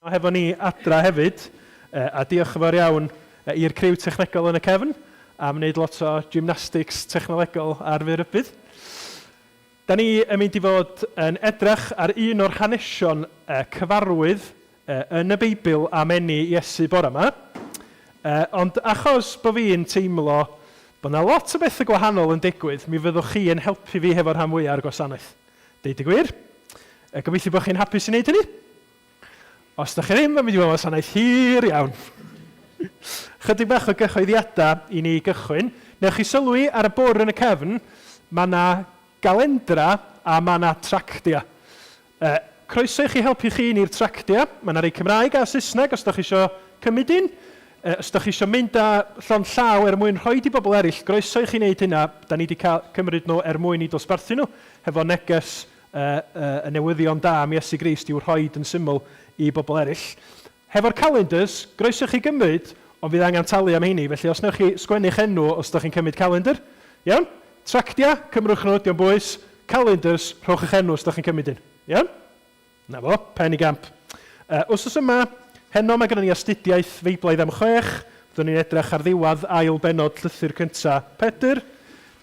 Hefo ni adra hefyd, a diolch yn fawr iawn i'r criw technegol yn y cefn am wneud lot o gymnastics technolegol ar fyr rybudd. Da ni yn mynd i fod yn edrych ar un o'r hanesion cyfarwydd yn y Beibl am eni Iesu bore yma. Ond achos bod fi'n teimlo bod 'na lot o bethau gwahanol yn digwydd, mi fyddwch chi yn helpu fi hefo'r rhan fwyaf o'r gwasanaeth. Deud y gwir. Gobeithio bod chi'n hapus i wneud hynny. Os da chi ddim, mae'n mynd i fod yn wasanaeth hir iawn. Chydig bach o gyhoeddiadau i ni gychwyn. Newch chi sylwi ar y bwrdd yn y cefn, mae yna galendra a mae yna tractia. E, croeso i chi helpu chi un i'r tractia. Mae yna rei Cymraeg a Saesneg os da chi eisiau cymryd un. E, os da chi eisiau mynd â llond llaw er mwyn rhoi i bobl eraill, groeso i chi wneud hynna. Da ni wedi cael cymryd nhw er mwyn i dosbarthu nhw hefo neges y newyddion da am Iesu Grist i'w rhoid yn syml i bobl eraill. Hefo'r calendars, groeso i chi gymryd, ond fydd angen talu am heini, felly os newch chi sgwennu'ch enw os ydych chi'n cymryd calendr, iawn? Tractia, cymrwch nhw, dio'm bwys. Calendars, rhowch eich enw os ydych chi'n cymryd un. Iawn? Na fo, pen i gamp. Uh, wsos yma, heno mae gennym ni astudiaeth Feiblaidd am chwech. Byddwn ni'n edrych ar ddiwedd ail bennod llythyr cyntaf Pedr.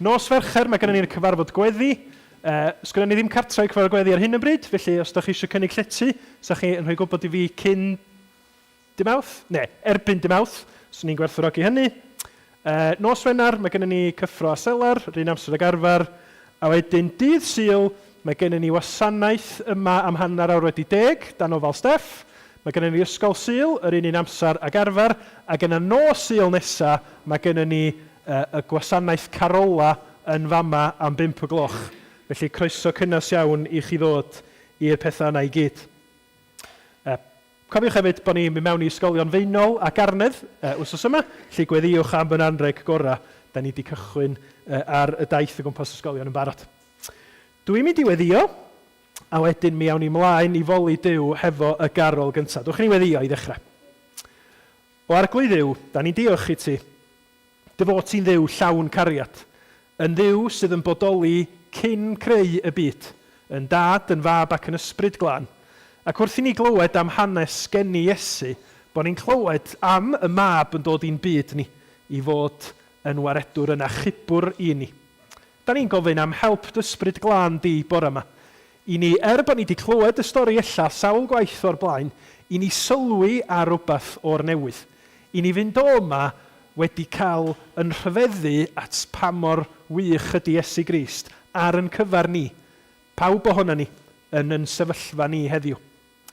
Nos Fercher mae gennym ni'r cyfarfod gweddi. Uh, sgynnon ni ddim cartre i cyfarfod gweddi ar hyn o bryd, felly os ydych chi eisiau cynnig llety, sa chi yn rhoi gwybod i fi cyn dy Mawrth? Ne, erbyn dy Mawrth, swn i'n gwerthfawrogi hynny. Uh, nos Wener, mae gennym ni cyffro a selar, yr un amser ag arfer. A wedyn dydd Sul, mae gennym ni wasanaeth yma am 10:30, dan ofal Steff. Mae gennym ni ysgol Sul, yr un un amser ag arfer. Ac yna nos Sul nesa, mae gennym ni uh, y gwasanaeth carola yn fama am 5 o gloch. Felly croeso cynnes iawn i chi ddod i'r pethau yna i gyd. Uh, Cofiwch hefyd bod ni'n mynd mewn i ysgolion Faenol a Garnedd wythnos yma, felly gweddïwch am yn anrheg gorau. Da ni wedi cychwyn ar y daith o gwmpas ysgolion yn barod. Dwi'n mynd i weddïo, a wedyn mi awn ni mlaen i foli Duw hefo y garol gyntaf. Dwch i ni weddïo i ddechrau. O Arglwydd Dduw, da ni'n diolch i ti. Dy fod ti'n Dduw llawn cariad, yn Dduw sydd yn bodoli cyn creu y byd, yn Dad, yn Fab ac yn Ysbryd Glân. Ac wrth i ni glywed am hanes geni Iesu, bo ni'n clywed am y Mab yn dod i'n byd ni, i fod yn waredwr, yn achubwr i ni. Da ni'n gofyn am help d'Ysbryd Glân di bore 'ma, i ni, er bo ni 'di clywed y stori ella sawl gwaith o'r blaen, i ni sylwi ar rywbeth o'r newydd. I ni fynd o 'ma wedi cael yn rhyfeddu at pa mor wych ydi Iesu Grist ar yn cyfer ni, pawb ohona ni, yn yn sefyllfa ni heddiw.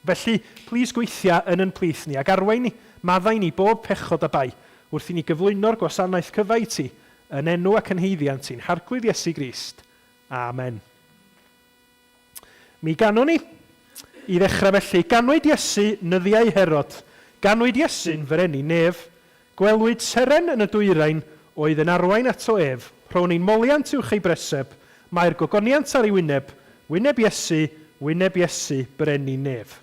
Felly, plîs gweithia yn yn plith ni ac arwain ni, maddau ni bob pechod a bai, wrth i ni gyflwyno'r gwasanaeth cyfa i ti, yn enw ac yn haeddiant ein Harglwydd Iesu Grist. Amen. Mi ganwn ni. I ddechrau felly, ganwyd Iesu nyddiau Herod. Ganwyd Iesu'n fyrenni nef. Gwelwyd seren yn y dwyrain oedd yn arwain ato ef. Rhown ein moliant uwch ei breseb. Mae'r gogoniant ar ei wyneb, wyneb Iesu, wyneb Iesu, brenin nef.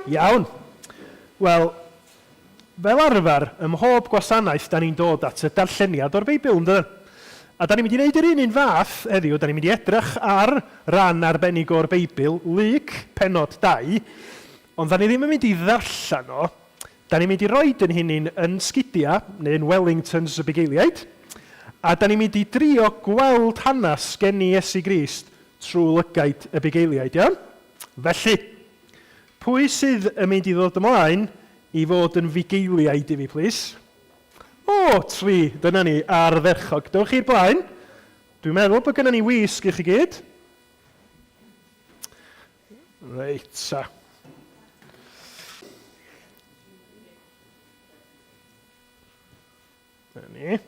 Iawn. Wel, fel arfer, ym mhob gwasanaeth, da ni'n dod at y darlleniad o'r Beibl, yn dydan? A da ni'n mynd i wneud yr un un fath heddiw, da ni'n mynd i edrych ar ran arbennig o'r Beibl, Luc, pennod 2, ond da ni ddim yn mynd i ddarllen o, da ni'n mynd i roid yn hunin yn sgidia, neu yn Wellingtons y bugeiliaid, a da ni'n mynd i drio gweld hanes geni Iesu Grist trwy lygaid y bugeiliaid, iawn? Felly, pwy sydd yn mynd i ddod ymlaen i fod yn fugeiliaid i fi, plis? O, tri, dyna ni, ardderchog. Dewch i'r blaen. Dwi'n meddwl bod gennym ni wisg i chi gyd. Reit, ta. Dyna ni.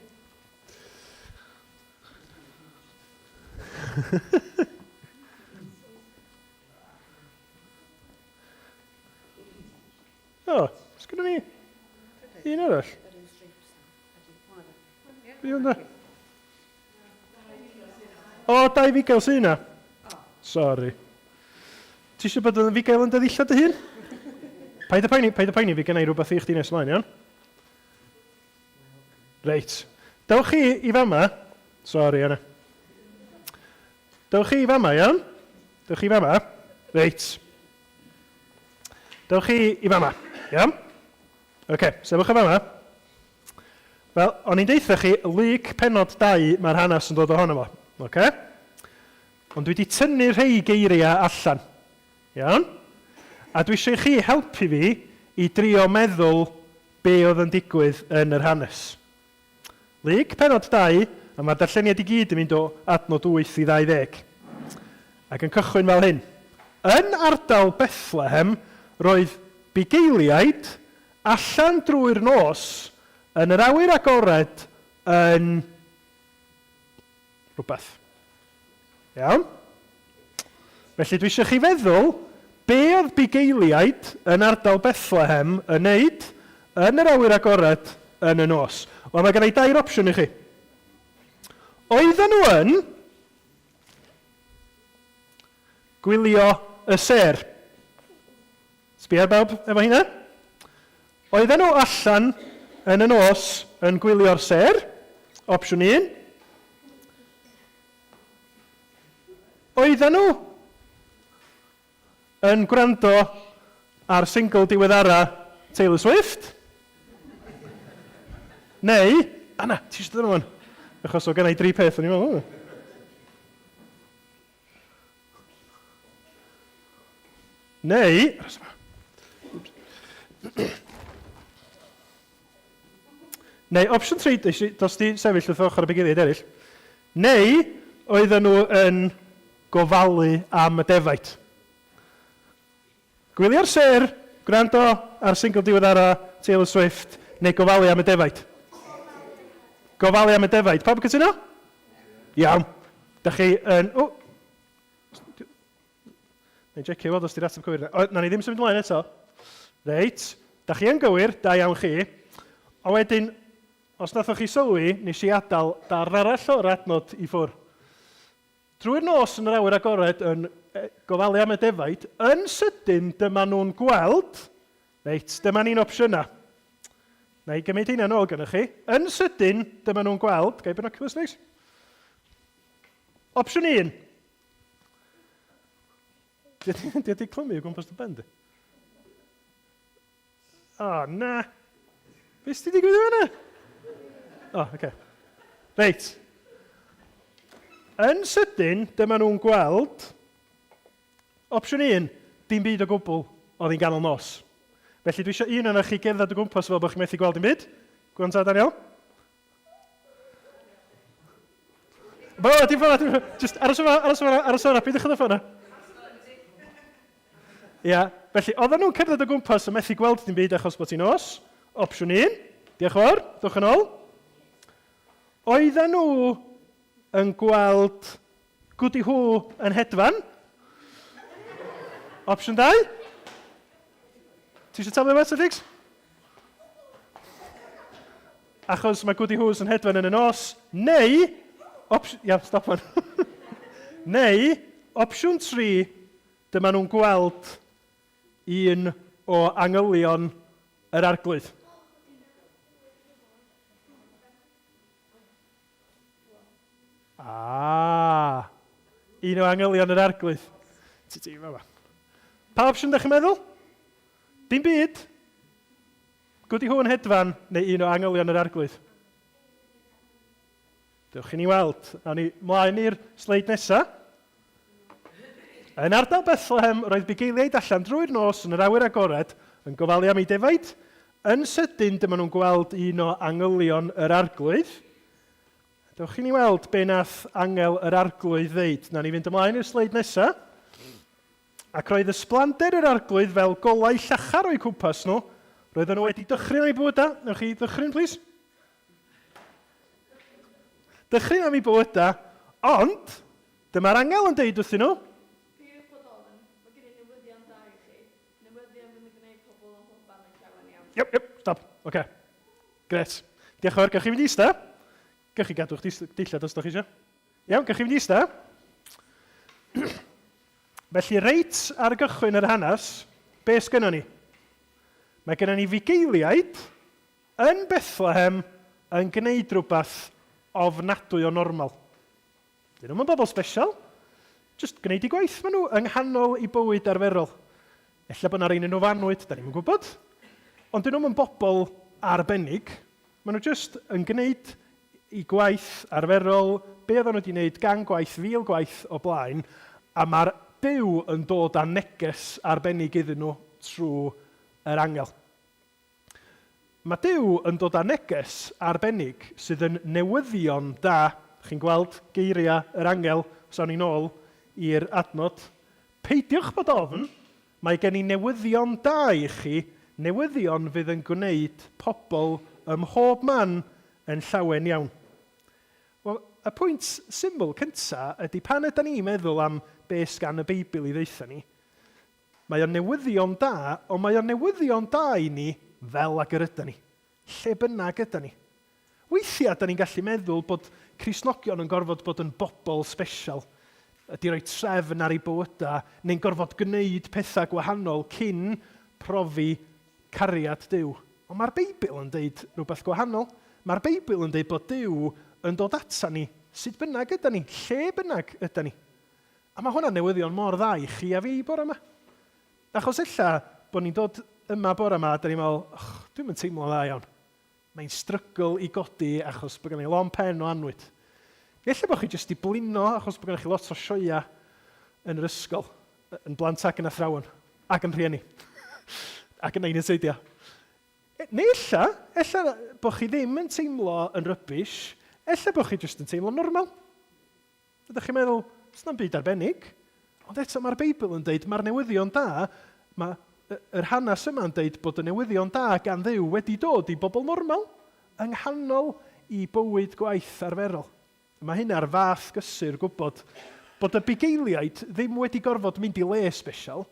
O, sgynnon ni un arall? Be hwnna? O, dau fugail sy'n yna. Sorry. Ti eisiau bod yn fugail yn dy ddillad dy hun? Paid â poeni, paid â poeni, fi gennau rhywbeth i chdi nes ymlaen, iawn? Reit. Dewch chi i fama. Sori, Anna. Dewch chi i fama, iawn? Dewch chi i fama. Reit. Dewch chi i fama, iawn? Oce, okay, sefwch yn fama. Wel, o'n i'n deutha chi, Luc penod 2, mae'r hanes yn dod ohono fo. Oce? Okay? Ond dwi wedi tynnu rhai geiriau allan. Iawn? A dwi eisiau i chi helpu fi i drio meddwl be oedd yn digwydd yn yr hanes. Luc, pennod 2, a mae'r darlleniad i gyd yn mynd o adnod 8 i 20. Ac yn cychwyn fel hyn. Yn ardal Bethlehem roedd bugeiliaid allan drwy'r nos yn yr awyr agored yn rhywbeth. Iawn? Felly dwi eisiau chi feddwl be oedd bugeiliaid yn ardal Bethlehem yn neud yn yr awyr agored yn y nos. Wel, mae gen i dair opsiwn i chi. Oedden nhw yn gwylio y sêr. Sbia ar bawb efo hynna. Oedden nhw allan yn y nos yn gwylio'r sêr? Opsiwn 1. Oedden nhw yn gwrando ar single diweddara Taylor Swift? Neu, Anna, ti eisiau dod yma? Achos o gennau dri peth o'n i'n meddwl. Neu... Neu, opsiwn 3, dos di sefyll wrth ochr y bugeiliaid eraill. Neu, oedden nhw yn gofalu am y defaid. Gwylio'r sêr, gwrando ar single diweddara Taylor Swift, neu gofalu am y defaid? Gofalu am y defaid. Pawb yn cytuno? Iawn. Da chi yn... O! Neu jecio weld os di'r ateb cywir. O, na ni ddim symud ymlaen eto. Reit. Da chi yn gywir, da iawn chi. A wedyn, os nathoch chi sylwi, nes i adael darn arall o'r adnod i ffwrdd. Drwy'r nos yn yr awyr agored yn gofalu am y defaid, yn sydyn dyma nhw'n gweld, reit, dyma ni'n opsiynau. Na i gymryd heina nôl gyda chi. Yn sydyn, dyma nhw'n gweld, gai binoculars neis? Opsiwn 1. Di wedi clymu o gwmpas dy ben di? O, oh, na. Be sydd wedi digwydd yma? O, oh, oce. Okay. Reit. Yn sydyn, dyma nhw'n gweld opsiwn un, dim byd o gwbl, oedd hi'n ganol nos. Felly dwi eisiau un o'n chi gerdded o gwmpas fel bod chi'n methu gweld dim byd. Gwan ta, Daniel? Bo, dim ffordd, dim ffordd. Just aros yma, aros yma, aros yma, peidiwch yn y ffordd. Ia, felly oedden nhw'n cerdded o gwmpas yn methu gweld dim byd achos bod hi'n nos. Opsiwn un, diolch yn fawr, dwch yn ôl. Oedden nhw yn gweld Gwdi Hw yn hedfan. Opsiwn 2. Ti eisiau taflu yma, Felix? Achos mae Gwdi Hws yn hedfan yn y nos. Neu, opsiwn... Ia, stop fan. Neu, opsiwn 3, dyma nhw'n gweld un o angylion yr Arglwydd? Ah, un o angylion yr Arglwydd. Ti ti, fama. Pa opsiwn da chi'n meddwl? Dim byd. Gwdi hwn hedfan neu un o angylion yr Arglwydd? Dewch i ni weld. Awn ni mlaen i'r sleid nesaf. Yn ardal Bethlehem, roedd bugeiliaid allan drwy'r nos yn yr awyr agored yn gofalu am eu defaid. Yn sydyn, dyma nhw'n gweld un o angylion yr Arglwydd. Dewch i ni weld be nath angel yr Arglwydd ddeud. Na ni fynd ymlaen i'r sleid nesaf. Ac roedd ysblander yr Arglwydd fel golau llachar o'u cwmpas nhw. Roedden nhw wedi dychryn am eu bywydau. Newch chi ddychryn, plîs? Dychryn am eu bywydau, ond dyma'r angel yn deud wrthyn nhw. Peidiwch bod ofn, mae gen i newyddion da i chi, newyddion fydd yn gwneud pobl o mhob man yn llawen iawn. Iep, iep, stop. Oce. Grêt. Diolch yn fawr. Gewch chi fynd i ista? Gewch chi gadw'ch dillad os ydych chi eisiau. Iawn, gewch chi fynd i ista? Felly, reit ar gychwyn yr hanes, be sgynnon ni? Mae gennym ni fugeiliaid yn Bethlehem yn gwneud rhywbeth ofnadwy o normal. Dyn nhw'm yn bobl sbesial, jyst gwneud eu gwaith maen nhw yng nghanol eu bywyd arferol. Ella bod 'na rei yn nhw fanwyd, da ni'm yn gwybod. Ond dyn nhw'm yn bobl arbennig, maen nhw jyst yn gwneud eu gwaith arferol, be oedden nhw wedi gwneud gan gwaith fil gwaith o blaen, a mae'r Duw yn dod â neges arbennig iddyn nhw trwy yr angel. Mae Duw yn dod â neges arbennig sydd yn newyddion da. Chi'n gweld geiriau yr angel, os awn ni'n ôl i'r adnod. Peidiwch bod ofn, mae gen i newyddion da i chi, newyddion fydd yn gwneud pobl ym mhob man yn llawen iawn. Wel, y pwynt syml cynta ydy pan ydan ni'n meddwl am be sgan y Beibl i ddeutha ni, Mae o'n newyddion da, ond mae o'n newyddion da i ni fel ag yr ydan ni, lle bynnag ydan ni. Weithiau, da ni'n gallu meddwl bod Cristnogion yn gorfod bod yn bobl sbesial, ydy rhoi trefn ar eu bywydau, neu'n gorfod gwneud pethau gwahanol cyn profi cariad Duw. Ond mae'r Beibl yn deud rhywbeth gwahanol. Mae'r Beibl yn deud bod Duw yn dod ata ni, sut bynnag ydan ni, lle bynnag ydan ni. A mae hwnna'n newyddion mor dda i chi a fi bore yma. Achos ella bod ni'n dod yma bore yma a da ni'n meddwl, och, dwi'm yn teimlo'n dda iawn. Mae'n strygl i godi achos bod gen i lon pen o annwyd. Neu ella bod chi jyst 'di blino achos bod gennych chi lot o sioeau yn yr ysgol, yn blant ac yn athrawon, ac yn rhieni, ac yn nain yn seidio. Neu ella, ella bod chi ddim yn teimlo yn rybish, ella bod chi jyst yn teimlo'n normal. Ydych chi'n meddwl, does na'm byd arbennig. Ond eto mae'r Beibl yn deud, mae'r newyddion da, mae yr hanes yma'n deud bod y newyddion da gan Dduw wedi dod i bobl normal, yng nghanol i bywyd gwaith arferol. Mae hynna'r fath gysur gwybod bod y bugeiliaid ddim wedi gorfod mynd i le sbesial,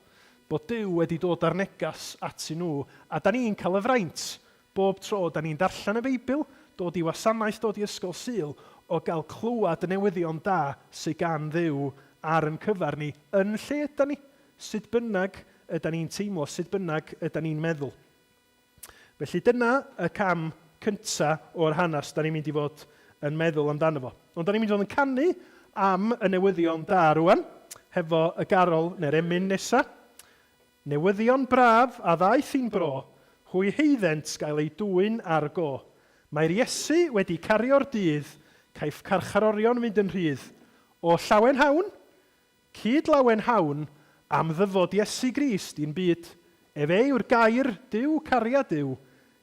bod Duw wedi dod â'r neges atyn nhw, a da ni'n cael y fraint Bob tro da ni'n darllen y Beibl, dod i wasanaeth, dod i ysgol Sul, o gael clywed y newyddion da sy gan Dduw ar yn cyfer ni, yn lle ydan ni, sut bynnag ydan ni'n teimlo, sut bynnag ydan ni'n meddwl. Felly dyna y cam cynta o'r hanes da ni'n mynd i fod yn meddwl amdano fo. Ond da ni'n mynd i fod yn canu am y newyddion da rwan, hefo y garol neu'r emyn nesa. Newyddion braf a ddaeth i'n bro, hwy heiddent gael eu dwyn ar go. Mae'r Iesu wedi cario'r dydd, caiff carcharorion fynd yn rhydd. O llawenhawn, cyd lawenhawn, am ddyfod Iesu Grist i'n byd. Efe yw'r Gair, Duw cariad Duw.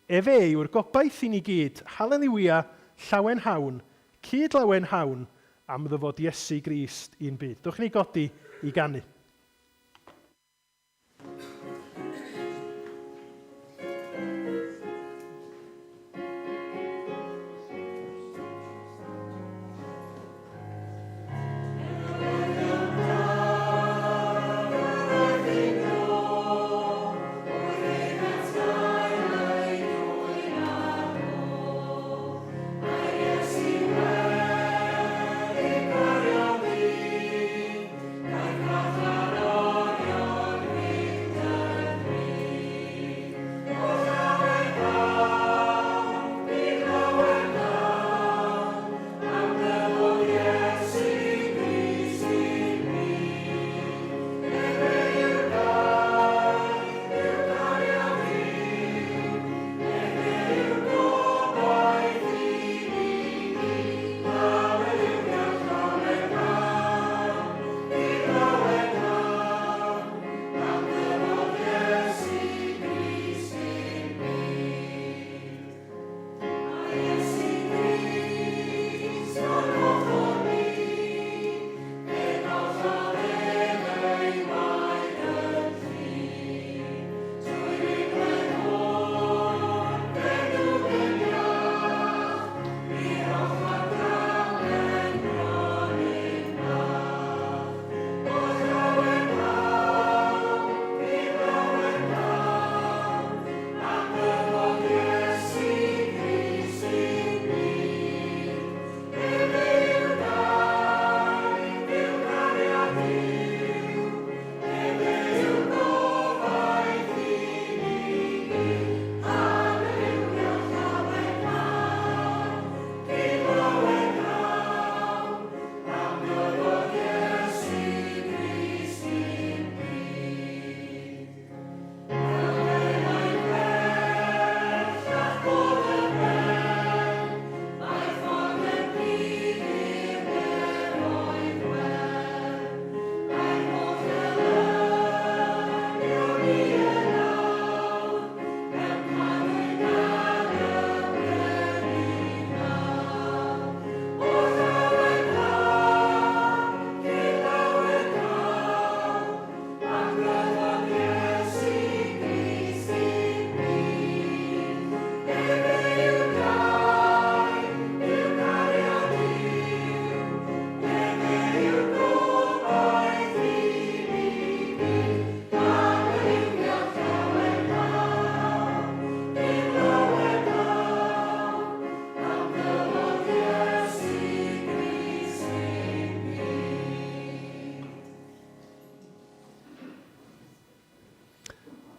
Efe yw'r gobaith i ni gyd, haleliwia, llawenhawn, cyd lawenhawn, am ddyfod Iesu Grist i'n byd. Dowch i ni godi i ganu.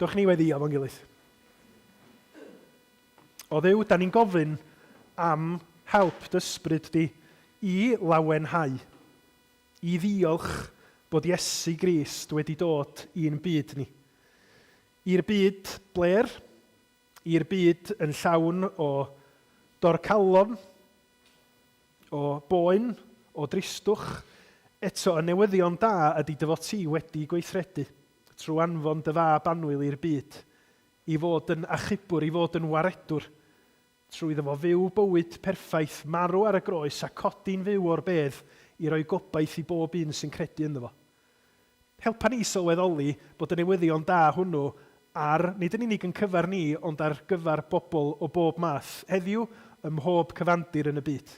Dewch ni weddio fo'n gilydd. O Dduw, da ni'n gofyn am help dy ysbryd di i lawenhau, i ddiolch bod Iesu Grist wedi dod i'n byd ni. I'r byd blêr, i'r byd yn llawn o dorcalon, o boen, o dristwch, eto y newyddion da ydy dy fod ti wedi gweithredu trwy anfon dy fab annwyl i'r byd, i fod yn achubwr, i fod yn waredwr, trwy iddo fo fyw bywyd perffaith, marw ar y groes a codi'n fyw o'r bedd i roi gobaith i bob un sy'n credu ynddo fo. Helpa ni i sylweddoli bod y newyddion da hwnnw ar, nid yn unig yn cyfer ni, ond ar gyfer bobl o bob math, heddiw, ym mhob cyfandir yn y byd.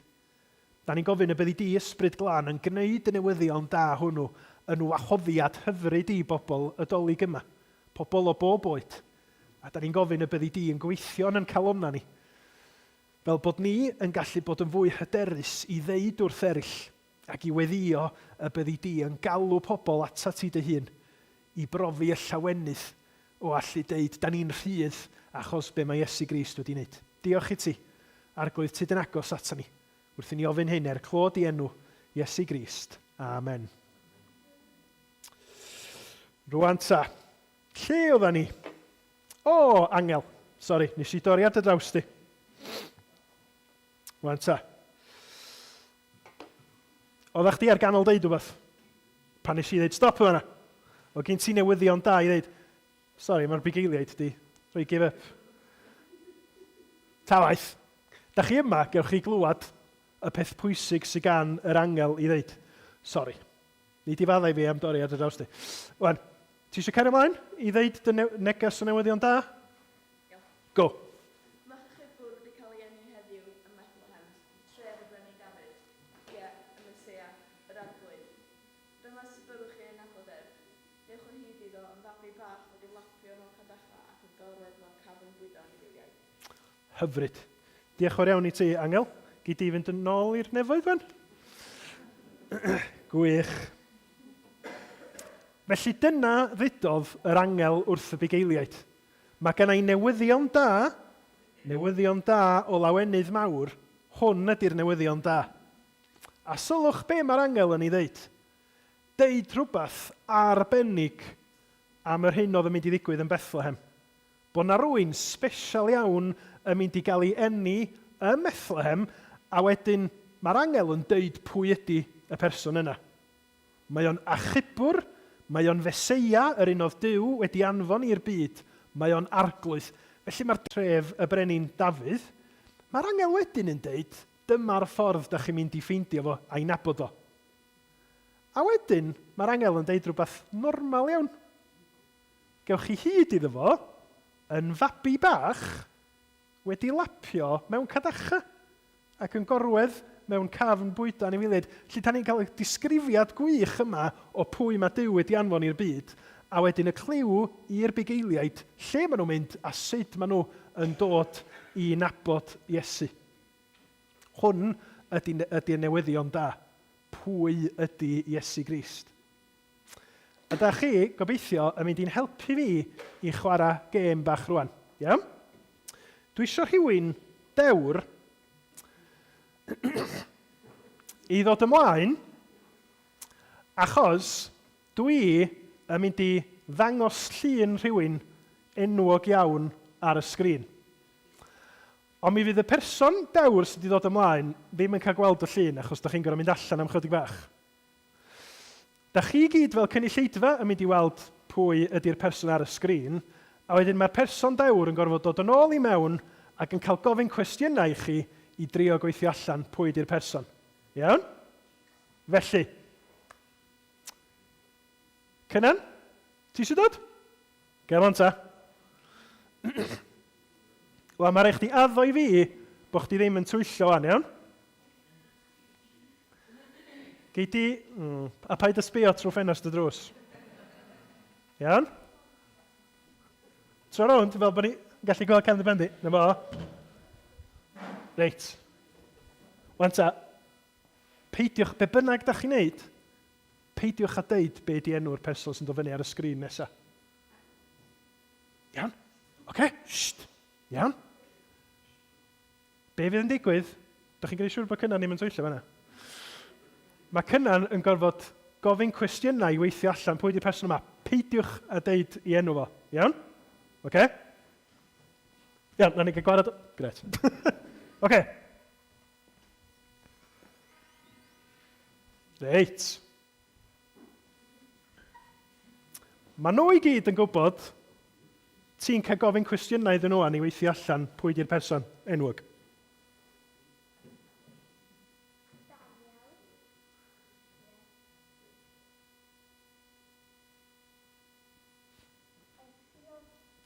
Da ni'n gofyn y byddi di, Ysbryd Glân, yn gwneud y newyddion da hwnnw yn wahoddiad hyfryd i bobl y Dolig yma, pobl o bob oed. A da ni'n gofyn y byddi di yn gweithio yn yn calonnau ni, fel bod ni yn gallu bod yn fwy hyderus i ddeud wrth eraill ac i weddïo y byddi di yn galw pobl atat ti dy hun i brofi y llawenydd o allu deud, da ni'n rhydd achos be mae Iesu Grist wedi wneud. Diolch i ti, Arglwydd, tyd yn agos aton ni, wrth i ni ofyn hyn er clod i enw Iesu Grist. Amen. Rwan ta, lle oedda ni? O, angel. Sori, nes i dorri ar dy draws di. Rwan ta. Oeddach chdi ar ganol deud wbath pan nes i ddeud stop yn fan'na. Oedd gen ti newyddion da i ddeud, sori, mae'r bugeiliaid di rhoi give up. Ta waeth. Da chi yma, gewch chi glywed y peth pwysig sydd gan yr angel i ddeud. Sori. Nid i faddau fi am dorri ar dy draws di. Wan, ti eisiau cario ymlaen i ddeud dy neges o newyddion da? Iawn. Go. Mae'ch achubwr wedi cael ei eni heddiw ym Methlehem, tref y Brenin Dafydd, ie, y Meseia, yr Arglwydd. Dyma sut byddwch chi'n ei nabod ef, Dewch o hyd iddo yn fabi bach wedi lapio mewn cadachau ac yn gorwedd mewn cafn bwydo anifeiliaid. Hyfryd. Diolch fawr iawn i ti, Angel. Gei di fynd yn ôl i'r nefoedd, wan? Gwych. Felly dyna ddudodd yr angel wrth y bugeiliaid. Mae gen i newyddion da, newyddion da o lawenydd mawr, hwn ydy'r newyddion da. A sylwch be mae'r angel yn ei ddeud. Deud rhywbeth arbennig am yr hyn oedd yn mynd i ddigwydd yn Bethlehem. Bod 'na rywun sbesial iawn yn mynd i gael ei eni ym Methlehem, a wedyn mae'r angel yn deud pwy ydy y person yna. Mae o'n achubwr, mae o'n Feseia, yr un oedd Duw wedi anfon i'r byd, mae o'n arglwydd. Felly mae'r tref y brenin Dafydd. Mae'r angel wedyn yn deud, dyma'r ffordd da chi'n mynd i ffeindio fo a'i nabod o. A wedyn mae'r angel yn deud rhywbeth normal iawn. Gewch chi hyd iddo fo yn fabi bach wedi lapio mewn cadacha ac yn gorwedd mewn cafn bwydo anifeiliaid. Felly, da ni'n cael y disgrifiad gwych yma o pwy mae Duw wedi anfon i'r byd, a wedyn y cliw i'r bugeiliaid lle maen nhw'n mynd a sut maen nhw yn dod i nabod Iesu. Hwn ydy, ydy'r newyddion da. Pwy ydy Iesu Grist? A da chi, gobeithio, yn mynd i'n helpu fi i chwarae gêm bach rwan. Iawn? Dwi eisiau rhywun dewr i ddod ymlaen, achos dwi yn mynd i ddangos llun rhywun enwog iawn ar y sgrin. Ond mi fydd y person dewr sydd wedi dod ymlaen ddim yn cael gweld y llun achos da chi'n gorfod mynd allan am chydig bach. Da chi gyd fel cynulleidfa yn mynd i weld pwy ydy'r person ar y sgrin, a wedyn mae'r person dewr yn gorfod dod yn ôl i mewn ac yn cael gofyn cwestiynau i chi i drio gweithio allan pwy ydy'r person. Iawn? Felly, Cynan, ti eisiau dod? Come on ta. Wel, mae rhaid chdi addo i fi bod chdi ddim yn twyllo wan, iawn? Gei di... Mm, a paid â sbio trwy ffenest y drws. Iawn? Tro rownd, fel bod ni gallu gweld cefn dy ben di. Na fo. Reit. Wan ta, peidiwch, be bynnag da chi'n neud, peidiwch â deud be di enw'r person sy'n dod fyny ar y sgrin nesa. Iawn? Oce? Okay. Sht. Iawn? Be fydd yn digwydd? Dych chi'n gwneud siŵr bod Cynan ddim yn twyllo fanna? Mae Cynan yn gorfod gofyn cwestiynau i weithio allan pwy di'r person yma. Peidiwch a deud i enw fo. Iawn? Oce? Okay? Iawn, na ni gael gwared... Gret. Oce. Okay. Reit. Maen nhw i gyd yn gwybod ti'n cael gofyn cwestiynau iddyn nhw a ni weithio allan pwy di'r person enwog.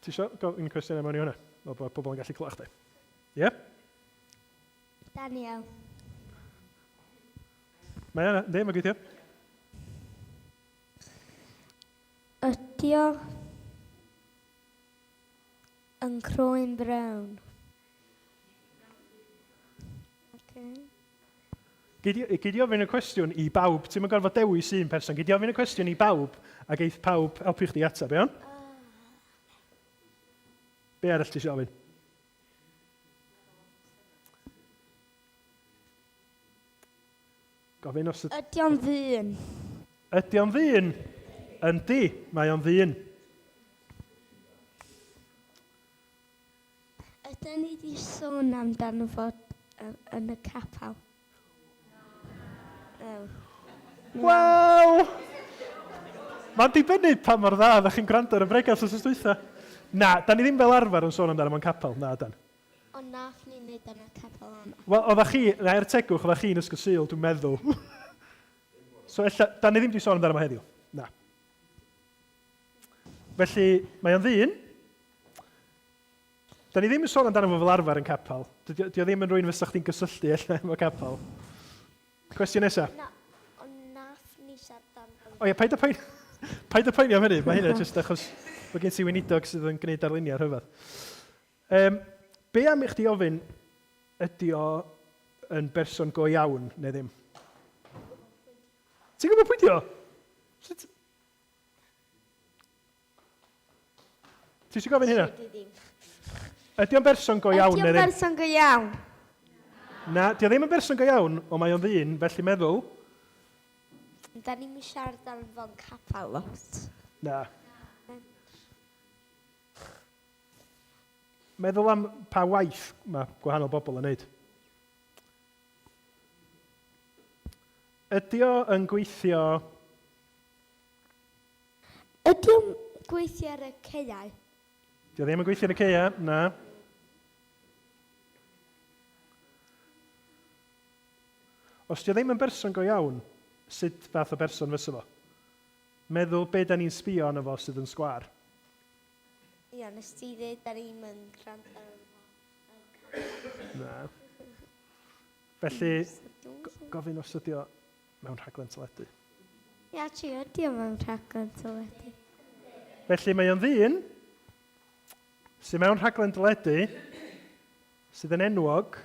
Ti eisiau gofyn cwestiynau mewn i hwnna? Fel bod pobl yn gallu clywed chdi. Ie? Yeah? Daniel. Mae yna, yndi, mae'n gweithio. Ydy o yn croen brown? Okay. Gei di ofyn y cwestiwn i bawb, ti'n mynd gorfod dewis un person, gei di ofyn y cwestiwn i bawb a geith pawb helpu chdi ateb, iawn? Be arall ti eisiau ofyn? Gofyn os... Ydy o'n ddyn? Ydy o'n ddyn? Yndi, mae o'n ddyn. Ydyn ni wedi sôn amdano fo yn y capel? Wel, mae'n dibynnu pa mor dda ydych chi'n gwrando ar y bregeth wrth dwytha. Na, da ni ddim fel arfer yn sôn amdano mewn capel, na dan. Ond nath ni wneud yn y capel yma. Wel, oeddech chi, na er tegwch, oeddech chi'n ysgol Sul, dwi'n meddwl. so ella, da ni ddim wedi sôn amdano fo heddiw. Na. Felly, mae o'n ddyn. Da ni ddim yn sôn amdano fo fel arfer yn capel. Dydy o ddim yn rhywun fysa chdi'n gysylltu ella efo capel. Cwestiwn nesaf. Na, ond nath ni siarad amdano. O ie, paid â poeni, paid â poeni am hynny. Mae hynna jyst achos bod gen ti weinidog sydd yn gwneud darluniau rhyfedd. Yym, be am i chdi ofyn, ydy o yn berson go iawn neu ddim? Ti'n gwybod pwy di o? Sut? Ti eisiau gofyn hynna? Ydy o'n berson go iawn neu ddim? Ydy o'n berson go iawn? Na, di o ddim yn berson go iawn, ond mae o'n ddyn, felly meddwl. Da ni'n siarad am fo'n capel lot. Na. Meddwl am pa waith mae gwahanol bobl yn wneud. Ydy o yn gweithio... Ydy o'n gweithio ar y caeau? Dio ddim yn gweithio ar y caeau, na. Os dio ddim yn berson go iawn, sut fath o berson fysa fo? Meddwl be da ni'n sbio arno fo sydd yn sgwâr. Ia, nes ti ddeud da ni'm yn gwrando arno fo. Na. Felly, gofyn os ydi o mewn rhaglen teledu. Ia, ti ydi o mewn rhaglen teledu. Felly mae o'n ddyn sydd mewn rhaglen teledu sydd yn enwog.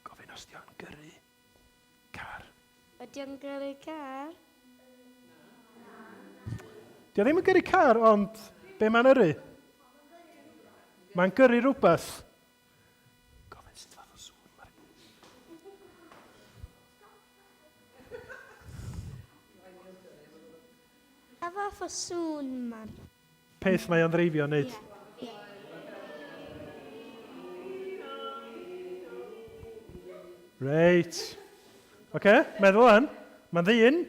Gofyn os di o'n gyrru car. Ydy o'n gyrru car? Di o ddim yn gyrru car, ond be mae'n yrru? Mae'n gyrru rhywbeth. Gofyn sut fath o sŵn mae'r... Pa fath o sŵn mae'r... Peth mae o'n ddreifio wneud. Reit. Oce, okay, meddwl an. Mae'n ddyn,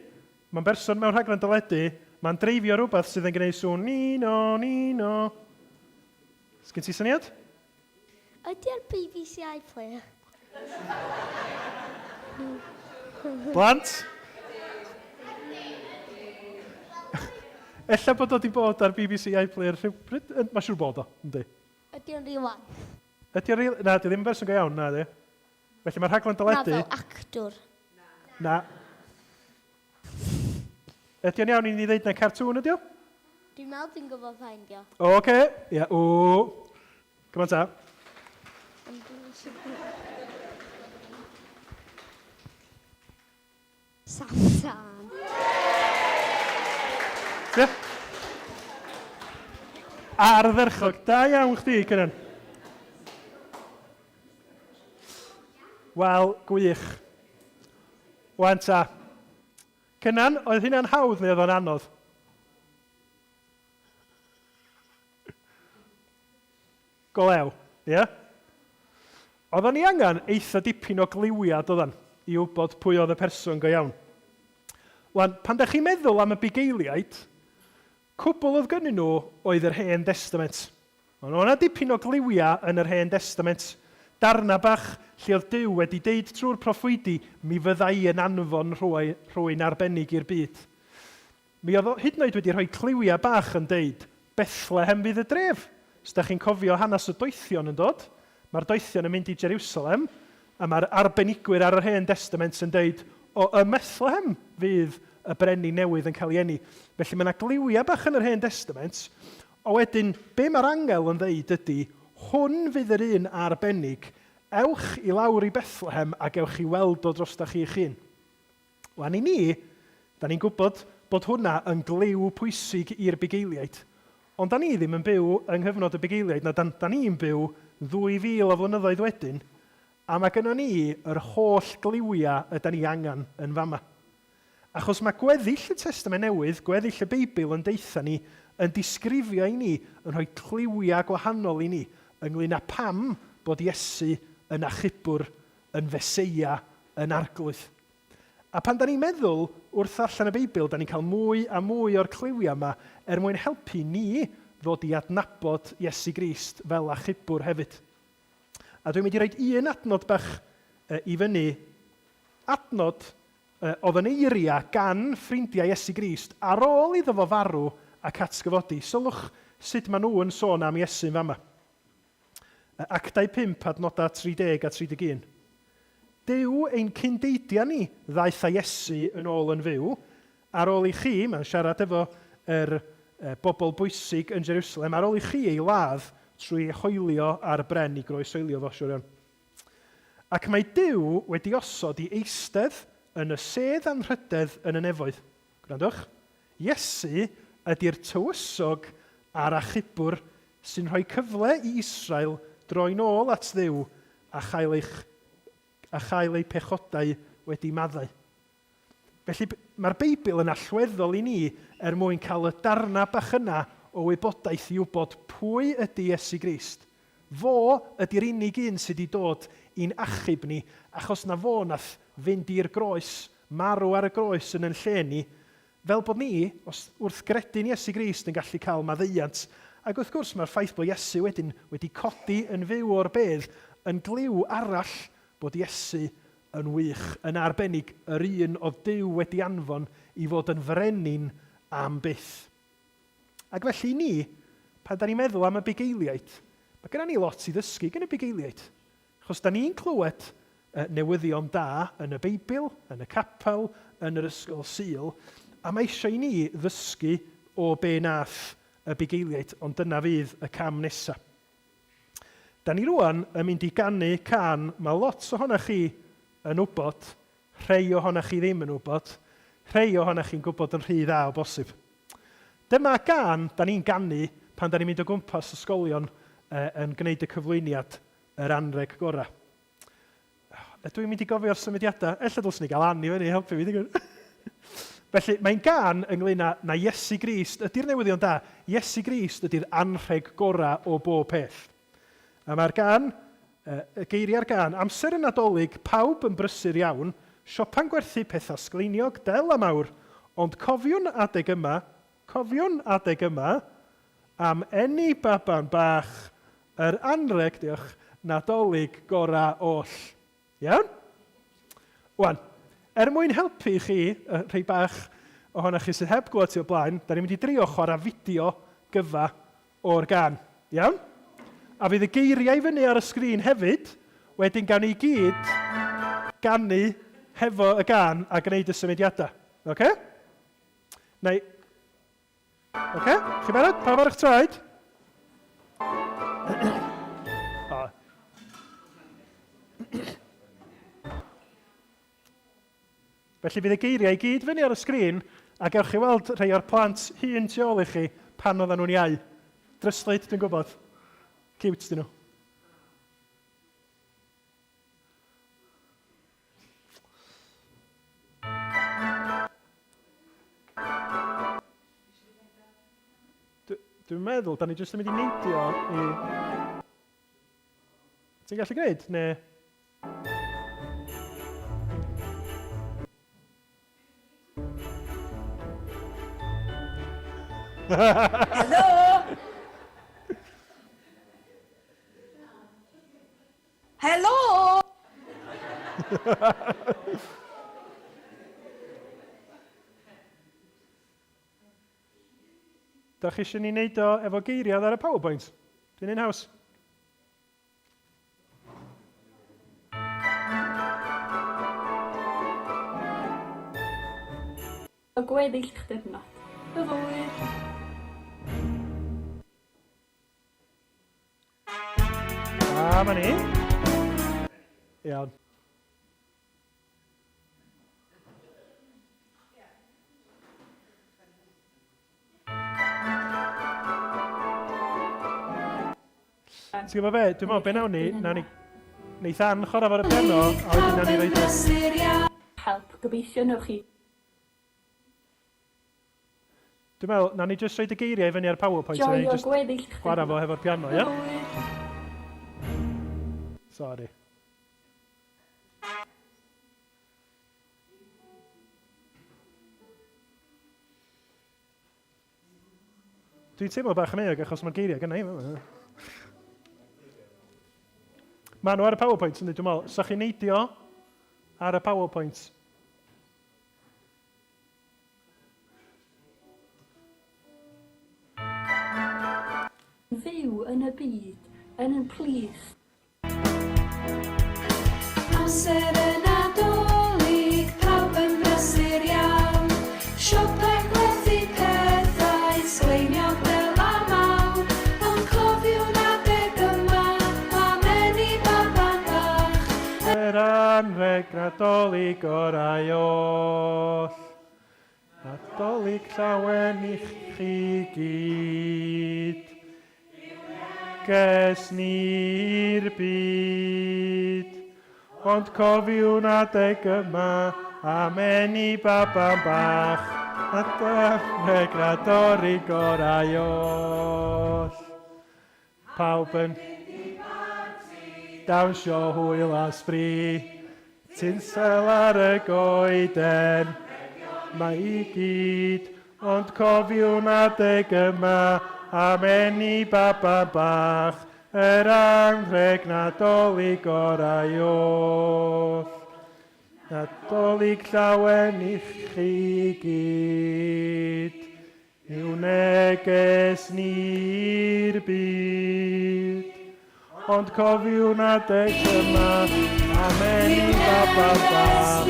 mae'n berson mewn rhaglen deledu, mae'n dreifio rhywbeth sydd yn gwneud sŵn ni no, ni no. Sgyn ti syniad? Ydy ar BBC iPlayer? Blant? Ella bod o wedi bod ar BBC iPlayer rhywbryd. Mae'n siŵr bod o, yndi. Ydy o'n real life? Ydy o'n real... Na, di ddim yn berson go iawn, na di. Felly mae'r rhaglen deledu... Na, fel actor. Na. Ydy o'n iawn i ni ddeud na cartŵn ydy o? Dwi'n meddwl dwi'n gwybod pa un 'di o. O, oce. Ia, o. Come on ta. Samson. Ie. Ardderchog. Da iawn chdi, Cynan. Wel, gwych. Wan ta. Cynan, oedd hynna'n hawdd neu oedd o'n anodd? Go lew, ie? Oeddan ni angen eitha dipyn o gliwiad, oeddan, i wybod pwy oedd y person go iawn. Wan, pan da chi'n meddwl am y bugeiliaid, cwbl oedd gynnyn nhw oedd yr Hen Destament. Ond oedd yna dipyn o gliwiau yn yr Hen Destament. Darnau bach lle oedd Duw wedi deud trwy'r proffwydi, mi fydda i yn anfon rhywun arbennig i'r byd. Mi oedd o hyd yn oed wedi rhoi cliwiau bach yn deud, Bethlehem fydd y dref. Os dach chi'n cofio hanes y doethion yn dod, mae'r doethion yn mynd i Jeriwsalem, a mae'r arbenigwyr ar yr Hen Destament yn deud, o, ym Methlehem fydd y brenin newydd yn cael ei eni. Felly mae yna gliwiau bach yn yr Hen Destament, a wedyn be mae'r angel yn ddeud ydy, hwn fydd yr un arbennig, ewch i lawr i Bethlehem a gewch chi weld o drostach chi'ch hun. Wan i ni, da ni'n gwybod bod hwnna yn gliw pwysig i'r bugeiliaid. Ond da ni ddim yn byw yng nghyfnod y bugeiliaid, na da, da ni'n byw ddwy fil o flynyddoedd wedyn, a mae gynnon ni yr holl gliwiau yda ni angen yn fama. Achos mae gweddill y Testament Newydd, gweddill y Beibl yn deutha ni, yn disgrifio i ni, yn rhoi cliwiau gwahanol i ni, ynglyn â pam bod Iesu yn achubwr yn Feseia, yn Arglwydd. A pan da ni'n meddwl wrth ddarllen y Beibl, da ni'n cael mwy a mwy o'r cliwiau yma er mwyn helpu ni ddod i adnabod Iesu Grist fel achubwr hefyd. A dwi'n mynd i roed un adnod bach i fyny, adnod oedd yn eiriau gan ffrindiau Iesu Grist ar ôl iddo fo farw ac atgyfodi. Sylwch sut maen nhw yn sôn am Iesu yn fama. Actau 5, adnodau 30 a 31. Duw ein cyndeidiau ni ddaeth â Iesu yn ôl yn fyw, ar ôl i chi, mae'n siarad efo yr bobl bwysig yn Jerusalem, ar ôl i chi ei ladd trwy ei hoelio ar bren i groeshoelio fo, siwr iawn. Ac mae Duw wedi osod i eistedd yn y sedd anrhydedd yn y nefoedd. Gwrandwch, Iesu ydy'r tywysog a'r achubwr sy'n rhoi cyfle i Israel droi'n ôl at Dduw a chael eich a chael eu pechodau wedi maddau. Felly, mae'r Beibl yn allweddol i ni er mwyn cael y darnau bach yna o wybodaeth i wybod pwy ydy Iesu Grist. Fo ydy'r unig un sydd wedi dod i'n achub ni, achos na fo nath fynd i'r groes, marw ar y groes yn yn lle ni, Fel bod ni, os wrth gredu yn Iesu Grist, yn gallu cael maddeuant. Ac wrth gwrs, mae'r ffaith bod Iesu wedyn wedi codi yn fyw o'r bedd yn gliw arall bod Iesu yn wych, yn arbennig yr un oedd Duw wedi anfon i fod yn frenin am byth. Ac felly i ni, pan da ni'n meddwl am y bugeiliaid, mae gennym ni lot i ddysgu gen y bugeiliaid. Achos da ni'n clywed newyddion da yn y Beibl, yn y capel, yn yr ysgol Sul, a mae eisiau i ni ddysgu o be nath y bugeiliaid, ond dyna fydd y cam nesa. Da ni rwan yn mynd i ganu cân mae lot ohonoch chi yn wybod, rhei ohonoch chi ddim yn wybod, rhei ohonoch chi'n gwybod yn rhy dda o bosib. Dyma gân da ni'n ganu pan da ni'n mynd o gwmpas ysgolion yn gwneud y cyflwyniad yr anrheg gorau. Ydw i'n mynd i gofio'r symudiadau? Ella dylswn i gael Ann i fyny i helpu fi, digwydd. Felly, mae'n gân ynglyn â na Iesu Grist ydy'r newyddion da. Iesu Grist ydy'r anrheg gorau o bob peth. A mae'r gân, y geiriau'r gân, amser y Nadolig, pawb yn brysur iawn, siopa'n gwerthu pethau sgleiniog, del a mawr, ond cofiwn adeg yma, cofiwn adeg yma, am eni baban bach, yr anrheg, diolch, Nadolig gorau oll. Iawn? Wan, er mwyn helpu chi, y rhai bach ohonoch chi sydd heb glywed ti o blaen, da ni'n mynd i drio chwarae fideo gyfa o'r gân. Iawn? A fydd y geiriau fyny ar y sgrin hefyd, wedyn gawn ni gyd ganu hefo y gân a gwneud y symudiadau. Oce? Neu... Oce? Chi'n barod? Pawb ar eich traed? O. Felly bydd y geiriau i gyd fyny ar y sgrin a gewch chi weld rhai o'r plant hŷn tu ôl i chi pan oedden nhw'n iau. Dryslyd, dwi'n gwybod. Cute dyn nhw. Dwi'n meddwl, da ni jyst yn mynd i neidio i... Ti'n gallu gwneud, neu... Helo! Helo! Da chi eisiau ni wneud o efo geiriau ar y PowerPoint? Dwi'n un haws. Y gweddill i'ch diwrnod. Hwyl! A ma ni. Iawn. Ti'n gwybod be? Dwi'n meddwl, be nawn ni, nawn ni... Neith Ann chwarae fo'r piano, a wedyn nawn ni roid o... Help, gobeithio newch chi. Dwi'n meddwl, nawn ni jyst roid y geiriau i fyny ar PowerPoint, a nawn ni Joio jyst gweddill eich chwarae fo hefo'r piano, ia? Hwyl. Sori. Dwi'n teimlo bach yn euog achos mae'r geiriau gynna i. Maen nhw ar y PowerPoint, ynddi, dwi'n meddwl. Sa chi'n neidio ar y PowerPoint? Fyw yn y byd, yn yn plith. Amser y Nadolig, pawb yn brysur iawn. Siopa gwerthu pethau, sgleiniog fel a mawr. Ond cofiwn adeg yma, am eni baban bach. Yr anrheg Nadolig orau oll. Nadolig llawen i chi gyd. Ges ni'r byd. Ond cofiwn adeg yma am eni baban bach a dyfreg Nadolig gorau oll. Pawb yn dawnsio hwyl a sbri, tinsel ar y goeden, mae i gyd, ond cofiwn adeg yma am eni baban bach, yr anrheg Nadolig gorau oll. Nadolig llawen i chi gyd. Yw neges ni'r byd. Ond cofiwn adeg yma am eni baban bach,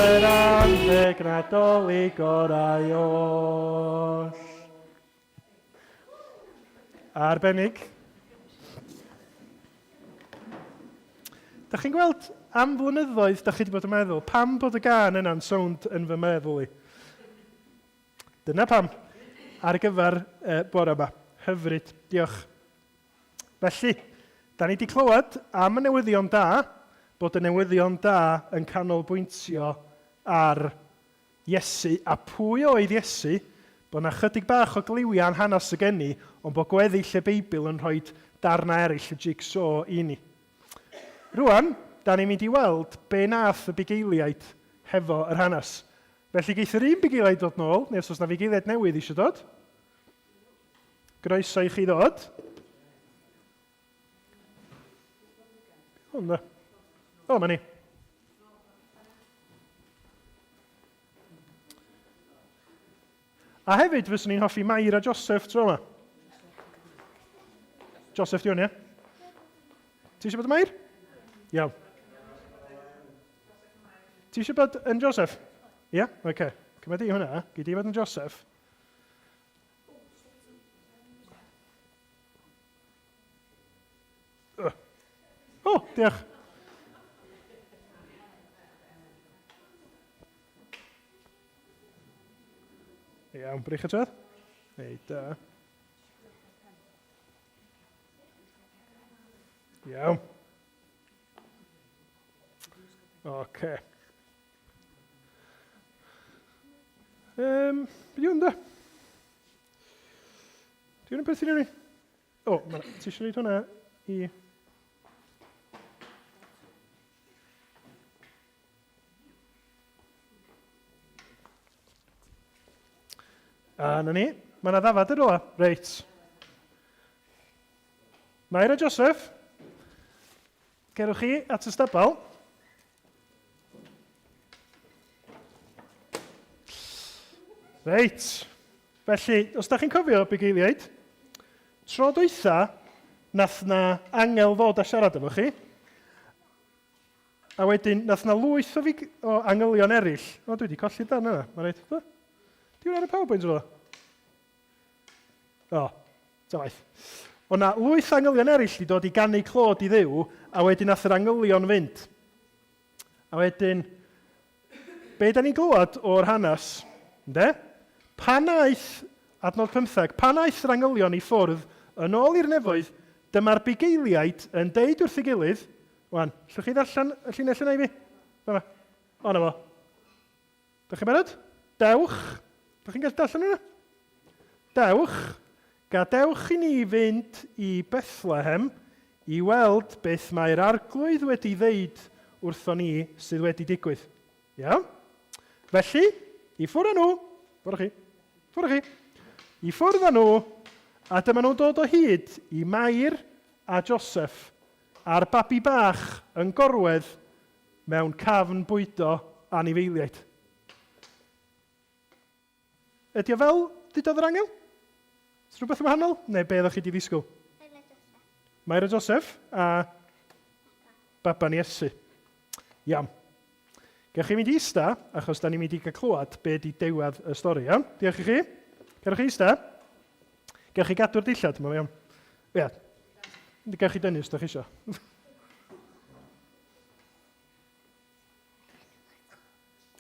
yr anrheg Nadolig orau oll. Arbennig. Da chi'n gweld, am flynyddoedd, da chi wedi bod yn meddwl, pam bod y gân yna'n sownd yn fy meddwl i? Dyna pam. Ar gyfer uh, bore yma. Hyfryd. Diolch. Felly, da ni wedi clywed am y newyddion da, bod y newyddion da yn canolbwyntio ar Iesu, a pwy oedd Iesu, bod na chydig bach o gliwiau yn hanes y geni, ond bod gweddill y Beibl yn rhoi darnau eraill y jigsaw i ni. Rwan, da ni'n mynd i weld be nath y bugeiliaid hefo yr hanes. Felly geith yr un bugeiliaid ddod nôl, neu os oes na fugeiliaid newydd eisiau dod, groeso i chi ddod. Hwn da. O, mae ni. A hefyd, fyswn i'n hoffi Mair a Joseph tro yma. Joseph di hwn, ie? Ti eisiau bod yn Mair? Iawn. Ti eisiau bod yn Joseph? Ie? Yeah? Oce. Okay. Cymryd di hwnna. Gei di fod yn Joseph. O, oh, diolch. Iawn, brych y tredd. Ei, da. Iawn. Oce. Um, be di hwn da? Di hwn yn perthyn i ni? O, ma, ti eisiau gwneud hwnna i... A na ni, mae yna ddafad yn rhywle. Reit. Mair a Joseph, cerwch chi at y stabal. Reit, felly, os da chi'n cofio, bugeiliaid, tro dwytha, nath na angel ddod a siarad efo chi, a wedyn nath na lwyth o, fig, o angylion eraill. O, dwi wedi colli'r darn yna, mae reit. Di hwnna ar y PowerPoint rhywle? O, ta waeth. O na lwyth angylion eraill di dod i ganu clod i Dduw, a wedyn nath yr angylion fynd. A wedyn, be da ni'n glywed o'r hanes, ynde? Pan aeth, adnod 15, pan aeth yr angylion i ffwrdd yn ôl i'r nefoedd, dyma'r bugeiliaid yn deud wrth ei gilydd, wan, llwch chi ddarllen y llinell yna i fi? Dyma. O, na fo. Dych chi'n barod? Dewch. Dych chi'n gallu darllen hwnna? Dewch, gadewch i ni fynd i Bethlehem i weld beth mae'r Arglwydd wedi ddeud wrthon ni sydd wedi digwydd. Iawn? Felly, i ffwrdd â nhw. Ffwrdd chi. Ffwrdd chi. I ffwrdd â nhw, a dyma nhw'n dod o hyd i Mair a Joseph a'r babi bach yn gorwedd mewn cafn bwydo anifeiliaid. Ydy o fel dudodd yr angel? Is rhywbeth yn wahanol? Neu be oeddech chi wedi ddisgwyl? Mair a Joseph a baban Iesu. Iawn. Gewch chi fynd i ista, achos da ni'n mynd i gael clywed be di diwedd y stori, iawn? Diolch i chi. Gewch chi ista. Gewch chi gadw'r dillad, mae'n iawn. Ia. Gewch chi dynnu os da chi eisiau.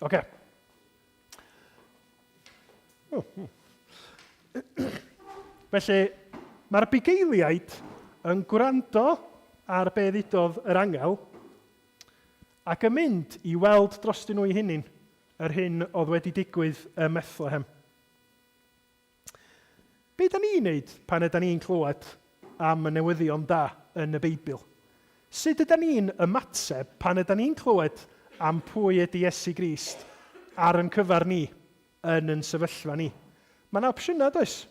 Oce. Oh, hmm. Felly, mae'r bugeiliaid yn gwrando ar be ddudodd yr angel ac yn mynd i weld drostyn nhw eu hunain yr hyn oedd wedi digwydd ym Methlehem. Be da ni'n neud pan yda ni'n clywed am y newyddion da yn y Beibl? Sut yda ni'n ymateb pan yda ni'n clywed am pwy ydy Iesu Grist ar yn cyfer ni, yn yn sefyllfa ni? Mae yna opsiynau, does?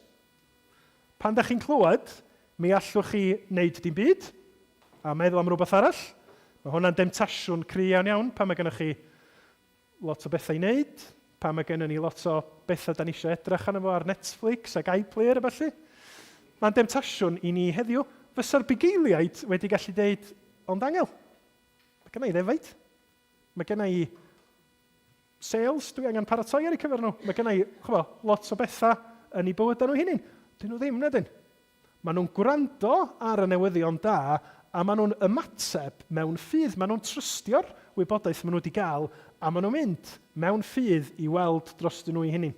Pan da chi'n clywed, mi allwch chi wneud dim byd a meddwl am rhywbeth arall. Mae hwnna'n demtasiwn cry iawn iawn pan mae gennych chi lot o bethau i wneud, pan mae gennym ni lot o bethau da ni eisiau edrych arno fo ar Netflix ac iPlayer a ballu. Mae'n demtasiwn i ni heddiw. Fysa'r bugeiliaid wedi gallu deud, ond angel, mae gen i ddefaid, mae gen i sales, dwi angen paratoi ar eu cyfer nhw, mae gen i, ch'bo, lot o bethau yn eu bywydau nhw hunain. Dyn nhw ddim, na dyn. Maen nhw'n gwrando ar y newyddion da a maen nhw'n ymateb mewn ffydd. Maen nhw'n trystio'r wybodaeth maen nhw wedi gael a maen nhw'n mynd mewn ffydd i weld drostyn nhw eu hunain.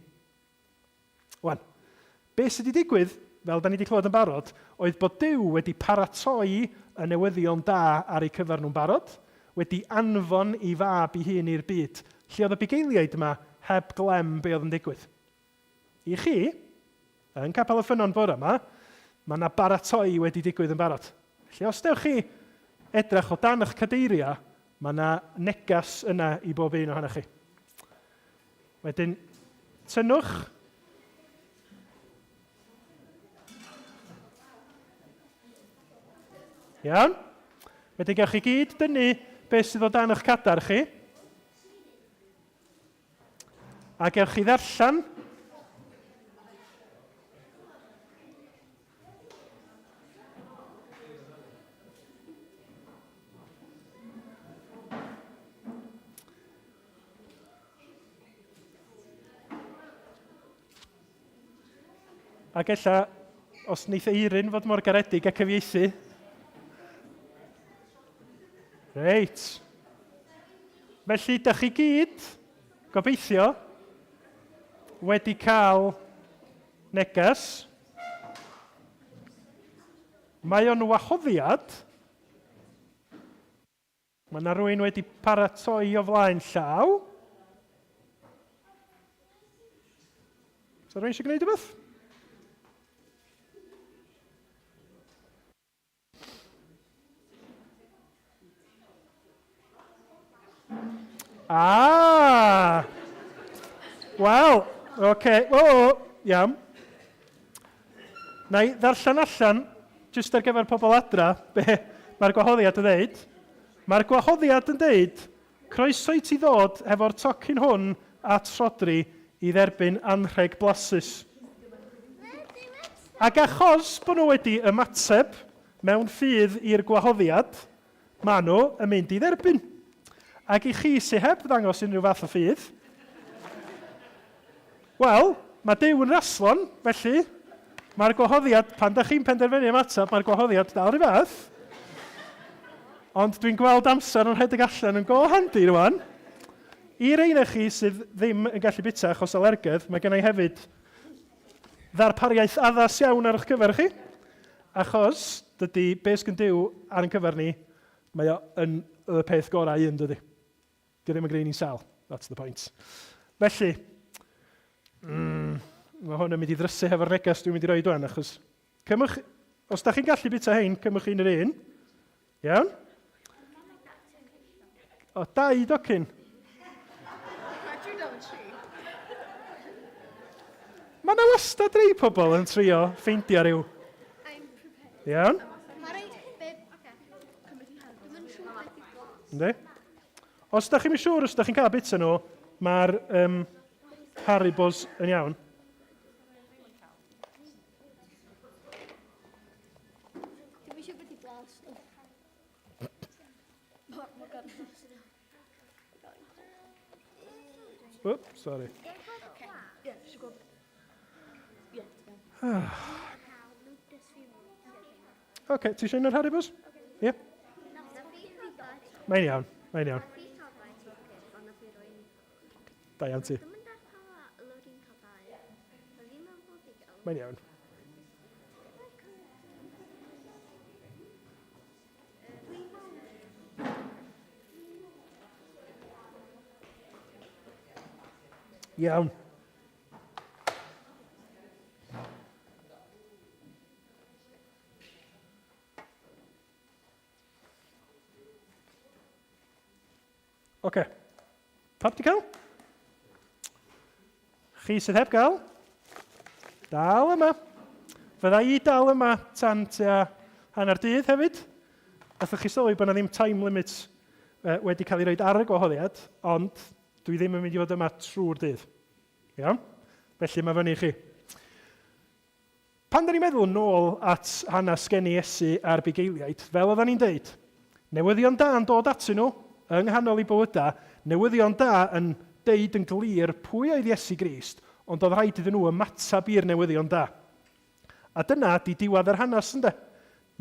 Wan, be sydd wedi digwydd, fel da ni wedi clywed yn barod, oedd bod Duw wedi paratoi y newyddion da ar eu cyfer nhw'n barod, wedi anfon ei fab ei hun i'r byd, lle oedd y bugeiliaid yma heb glem be oedd yn digwydd. I chi, yn Capel y Ffynnon bore yma, mae yna baratoi wedi digwydd yn barod. Felly os dewch chi edrych o dan eich cadeiriau, mae yna neges yna i bob un ohonoch chi. Wedyn, tynnwch. Iawn. Wedyn gewch chi gyd dynnu beth sydd o dan eich cadar chi. A gewch chi ddarllen Ac ella, os wneith Eirin fod mor garedig a cyfieithu. Reit. Felly, da chi gyd, gobeithio, wedi cael neges. Mae o'n wahoddiad. Mae yna rwy'n wedi paratoi o flaen llaw. Sa rwy'n eisiau gwneud rhywbeth? Ah! Wel, oce. Okay. O, oh, iawn. Na i ddarllen allan, jyst ar gyfer pobl adra, be mae'r gwahoddiad yn dweud. Mae'r gwahoddiad yn dweud, croeso i ti ddod hefo'r tocyn hwn at Rhodri i dderbyn anrheg blasus. Ac achos bod nhw wedi ymateb mewn ffydd i'r gwahoddiad, maen nhw yn mynd i dderbyn. Ac i chi sydd heb ddangos unrhyw fath o ffydd, wel, mae Duw yn raslon, felly mae'r gwahoddiad, pan da chi'n penderfynu ymateb, mae'r gwahoddiad dal rhyw fath. Ond dwi'n gweld amser yn rhedeg allan yn go handi rwan. I rei na chi sydd ddim yn gallu bita achos alergedd, mae gennau hefyd ddarpariaeth addas iawn ar eich cyfer chi, achos dydy be sgyn Duw ar ein cyfer ni, mae o yn y peth gorau un, dydy. Dio ddim yn gwneud ni'n sal. That's the point. Felly, mae hwn yn mynd i ddrysu hefo'r neges dwi'n mynd i roi dwan, achos cymwch, os da chi'n gallu bita hein, cymwch un yr un. Iawn? O, dau docyn. Mae yna wastad rei pobl yn trio ffeindio rhyw. Iawn? Yndi? Os da chi'n siŵr os da chi'n cael bita nhw, mae'r um, Haribos yn iawn. Dwi'm yn siŵr beth i blas nhw. Whoop, sorry. Oce, ti eisiau un o'r Haribos? Ie? Yeah. Mae'n iawn, mae'n iawn. Da iawn ti. Mae'n iawn. Iawn. Oce. Pawb di cael? Chi sydd heb gael? Dal yma. Fydda i dal yma tan tua hanner dydd hefyd. Allwch chi sylwi bod yna ddim time limit wedi cael ei roed ar y gwahoddiad, ond dwi ddim yn mynd i fod yma trwy'r dydd. Iawn? Felly mae fyny i chi. Pan da ni'n meddwl nôl at hanes geni Iesu a'r bugeiliaid, fel oeddan ni'n deud, newyddion da yn dod atyn nhw yng nghanol eu bywydau, newyddion da yn deud yn glir pwy oedd Iesu Grist, ond oedd rhaid iddyn nhw ymateb i'r newyddion da. A dyna di diwedd yr hanes, ynde?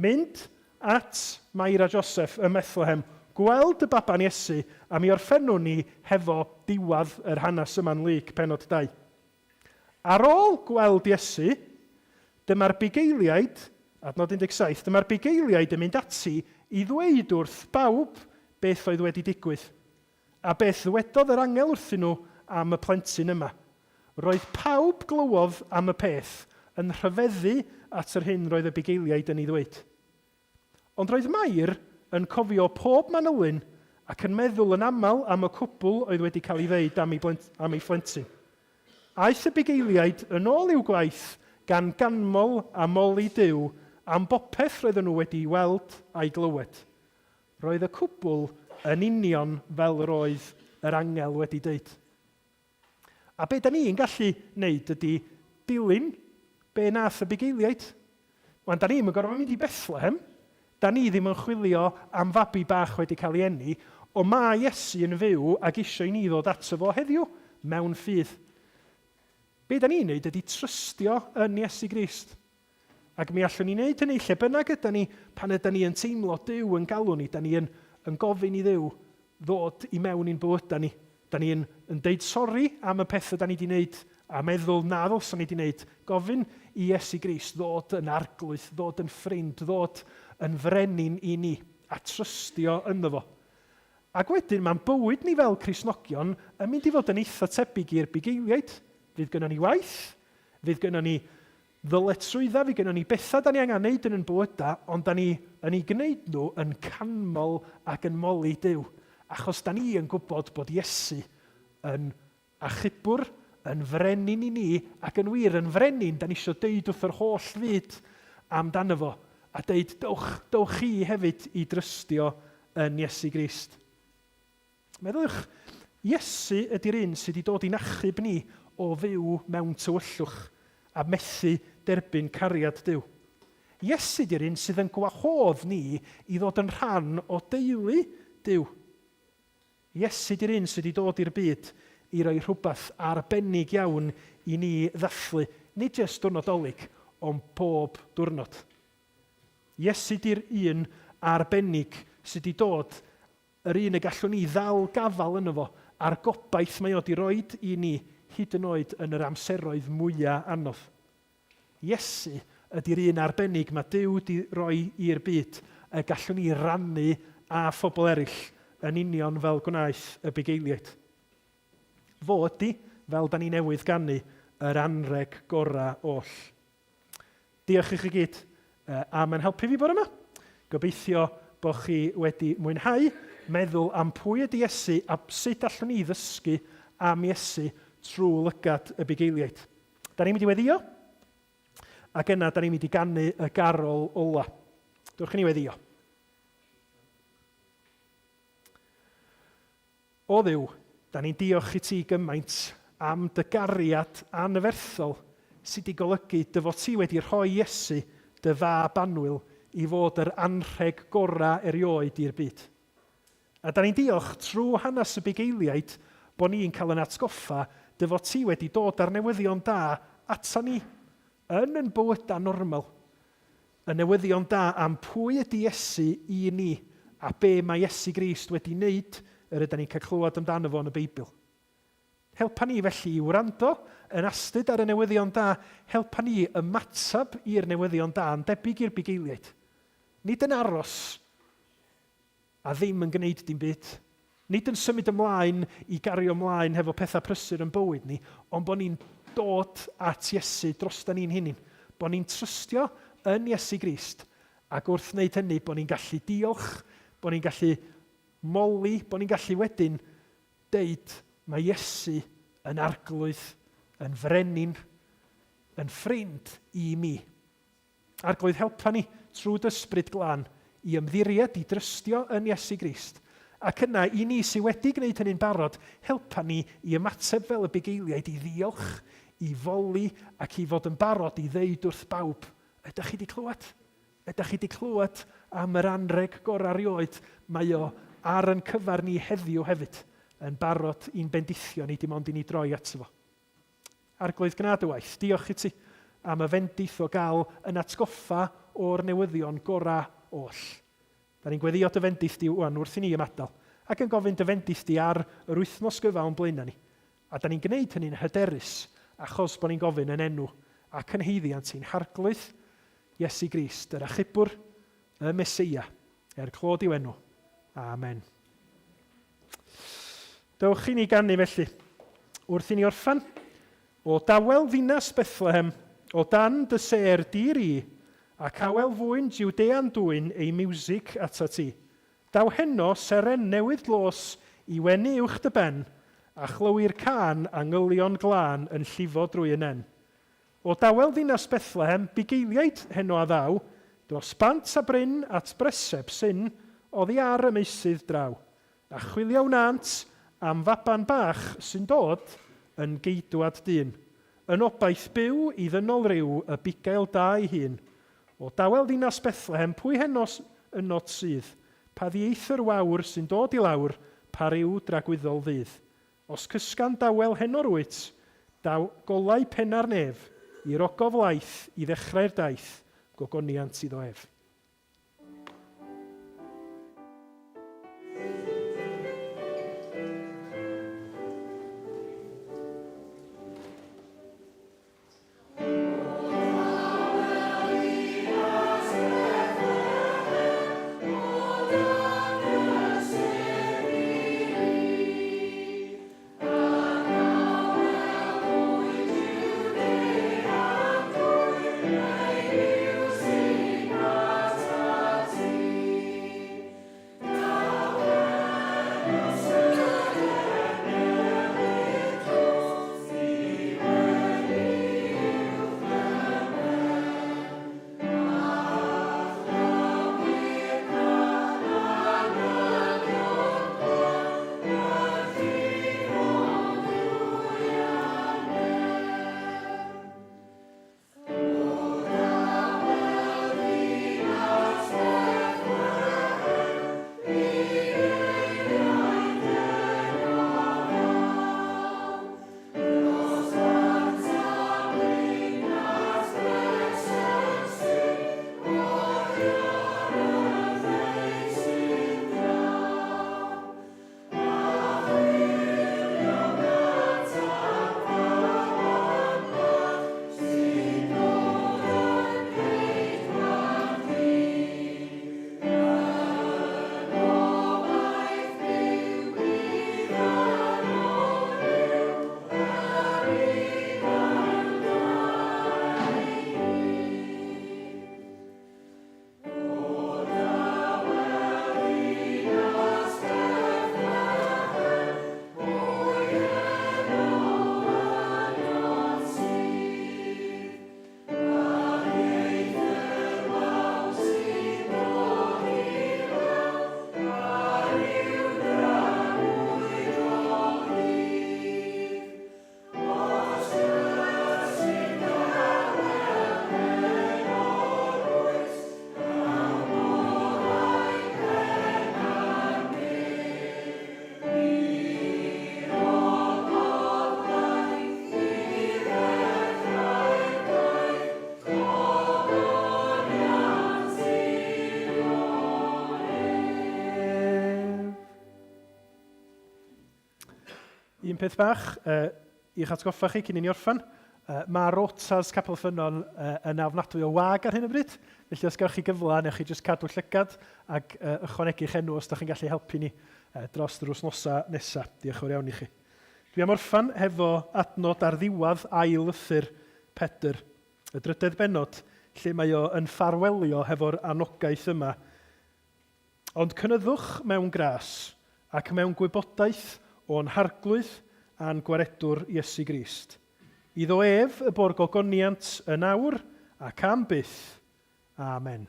Mynd at Mair a Joseff ym Methlehem, gweld y baban Iesu, a mi orffennwn ni hefo diwedd yr hanes yma'n Luc pennod 2. Ar ôl gweld Iesu, dyma'r bugeiliaid, adnod 17, dyma'r bugeiliaid yn mynd ati i ddweud wrth bawb beth oedd wedi digwydd, a beth ddywedodd yr angel wrthyn nhw am y plentyn yma. Roedd pawb glywodd am y peth yn rhyfeddu at yr hyn roedd y bugeiliaid yn ei ddweud. Ond roedd Mair yn cofio pob manylyn ac yn meddwl yn aml am y cwbl oedd wedi cael ei ddeud am ei, am ei phlentyn. Aeth y bugeiliaid yn ôl i'w gwaith gan ganmol a moli Duw am bopeth roedden nhw wedi'i weld a'i glywed. Roedd y cwbl yn union fel yr oedd yr angel wedi deud. A be da ni'n gallu wneud ydy dilyn be nath y bugeiliaid. Wan, da ni'm yn gorfod mynd i Bethlehem. Da ni ddim yn chwilio am fabi bach wedi cael ei eni, ond mae Iesu yn fyw ac isio i ni ddod ato fo heddiw, mewn ffydd. Be da ni'n wneud ydy trystio yn Iesu Grist. Ac mi allwn ni wneud hynny lle bynnag yda ni, pan yda ni yn teimlo Duw yn galw ni, da ni yn, yn gofyn i Dduw ddod i mewn i'n bywydau ni. Da ni yn, yn deud sori am y pethau da ni wedi wneud a meddwl na ddylson ni wedi wneud. Gofyn i Iesu Grist ddod yn arglwydd, ddod yn ffrind, ddod yn frenin i ni a trystio ynddo fo. Ac wedyn mae'n bywyd ni fel Cristnogion yn mynd i fod yn eitha tebyg i'r bugeiliaid. Fydd gynnon ni waith, fydd gynnon ni ddyletswyddau, fydd gynnon ni bethau da ni angen neud yn yn bywydau, ond da ni yn ei gwneud nhw yn canmol ac yn moli Duw. Achos da ni yn gwybod bod Iesu yn achubwr, yn frenin i ni, ac yn wir, yn frenin, da ni eisiau deud wrth yr holl fyd amdano fo, a deud, dowch, dowch chi hefyd i drystio yn Iesu Grist. Meddyliwch, Iesu ydy'r un sydd wedi dod i'n achub ni o fyw mewn tywyllwch a methu derbyn cariad Duw. Iesu ydy'r un sydd yn gwahodd ni i ddod yn rhan o deulu Duw. Iesu 'di'r un sydd 'di dod i'r byd i roi rhywbeth arbennig iawn i ni ddathlu, nid jyst diwrnod Dolig, ond pob diwrnod. Iesu 'di'r un arbennig sydd 'di dod, yr un y gallwn ni ddal gafael yno fo, a'r gobaith mae o 'di roid i ni, hyd yn oed yn yr amseroedd mwya' anodd. Iesu ydy'r un arbennig mae Duw 'di roi i'r byd y gallwn ni rannu â phobl eraill yn union fel gwnaeth y bugeiliaid. Fo ydy, fel da ni newydd ganu, yr anrheg gorau oll. Diolch i chi gyd am yn helpu fi bore yma. Gobeithio bod chi wedi mwynhau meddwl am pwy ydy Iesu a sut allwn ni ddysgu am Iesu trwy lygad y bugeiliaid. Da ni'n mynd i weddio, ac yna da ni'n mynd i ganu y garol ola. Dewch i ni weddio. O Dduw, da ni'n diolch i ti gymaint am dy gariad anferthol sydd wedi golygu dy fod ti wedi rhoi Iesu, dy fab annwyl, i fod yr anrheg gorau erioed i'r byd. A da ni'n diolch, trwy hanes y bugeiliaid, bod ni'n cael yn atgoffa dy fod ti wedi dod â'r newyddion da ata ni, yn yn bywydau normal. Y newyddion da am pwy ydy Iesu i ni, a be mae Iesu Grist wedi wneud, yr yda ni'n cael clywed amdano fo yn y Beibl. Helpa ni felly i wrando yn astud ar y newyddion da, helpa ni ymateb i'r newyddion da yn debyg i'r bugeiliaid. Nid yn aros a ddim yn gwneud dim byd. Nid yn symud ymlaen i gario ymlaen hefo pethau prysur yn bywyd ni, ond bod ni'n dod at Iesu drosta ni'n hunain. Bod ni'n trystio yn Iesu Grist, ac wrth wneud hynny, bod ni'n gallu diolch, bod ni'n gallu moli, bod ni'n gallu wedyn deud mae Iesu yn arglwydd, yn frenin, yn ffrind i mi. Arglwydd helpa ni, trwy dy Ysbryd Glân, i ymddiried, i drystio yn Iesu Grist. Ac yna, i ni sy wedi gwneud hynny'n barod, helpa ni i ymateb fel y bugeiliaid i ddiolch, i foli ac i fod yn barod i ddeud wrth bawb, Ydych chi 'di clywed? Ydych chi 'di clywed am yr anrheg gorau 'rioed? Mae o ar yn cyfer ni heddiw hefyd, yn barod i'n bendithio ni, dim ond i ni droi ato fo. Arglwydd, gwna dy waith. Diolch i ti am y fendith o gael yn atgoffa o'r newyddion gorau oll. Da ni'n gweddio dy fendith di wan wrth i ni ymadael, ac yn gofyn dy fendith di ar yr wythnos gyfa o'n blaenau ni. A da ni'n gwneud hynny'n hyderus, achos bod ni'n gofyn yn enw ac yn haeddiant ein Harglwydd Iesu Grist, yr Achubwr, y Meseia, er clod i'w enw. Amen. Dewch i ni ganu felly. Wrth i ni orffen, O dawel ddinas Bethlehem, o dan dy sêr di-ri, ac awel fwyn Jwdea'n dwyn ei miwsig atat ti. Daw heno seren newydd dlos i wenu uwch dy ben, a chlywi'r cân angylion glân yn llifo drwy y nen. O dawel ddinas Bethlehem, bugeiliaid heno a ddaw, dros bant a bryn at breseb syn oddi ar y meysydd draw. A chwilio wnânt am faban bach sy'n dod yn geidwad dyn, yn obaith byw i ddynol ryw y bugail da ei hun. O dawel ddinas Bethlehem, pwy heno ynot sydd? Pa ddieithr wawr sy'n dod i lawr, pa ryw dragwyddol ddydd? Os cysga'n dawel heno rwyt, daw golau penna'r nef, i'r ogof laith i ddechrau'r daith, gogoniant iddo ef. Un peth bach uh, i'ch atgoffa chi cyn i ni orffan, uh, mae rotas Capel Ffynnon uh, yn ofnadwy o wag ar hyn o bryd, felly os gewch chi gyfle, newch chi jyst cadw llygad ac uh, ychwanegu'ch enw os da chi'n gallu helpu ni uh, dros yr wythnosau nesaf. Diolch yn fawr iawn i chi. Dwi am orffan hefo adnod ar ddiwedd ail lythyr Pedr, y drydedd bennod, lle mae o yn ffarwelio hefo'r anogaeth yma. Ond cynyddwch mewn gras ac mewn gwybodaeth o'n Harglwydd a'n Gwaredwr Iesu Grist. Iddo ef y bo'r gogoniant yn awr ac am byth. Amen.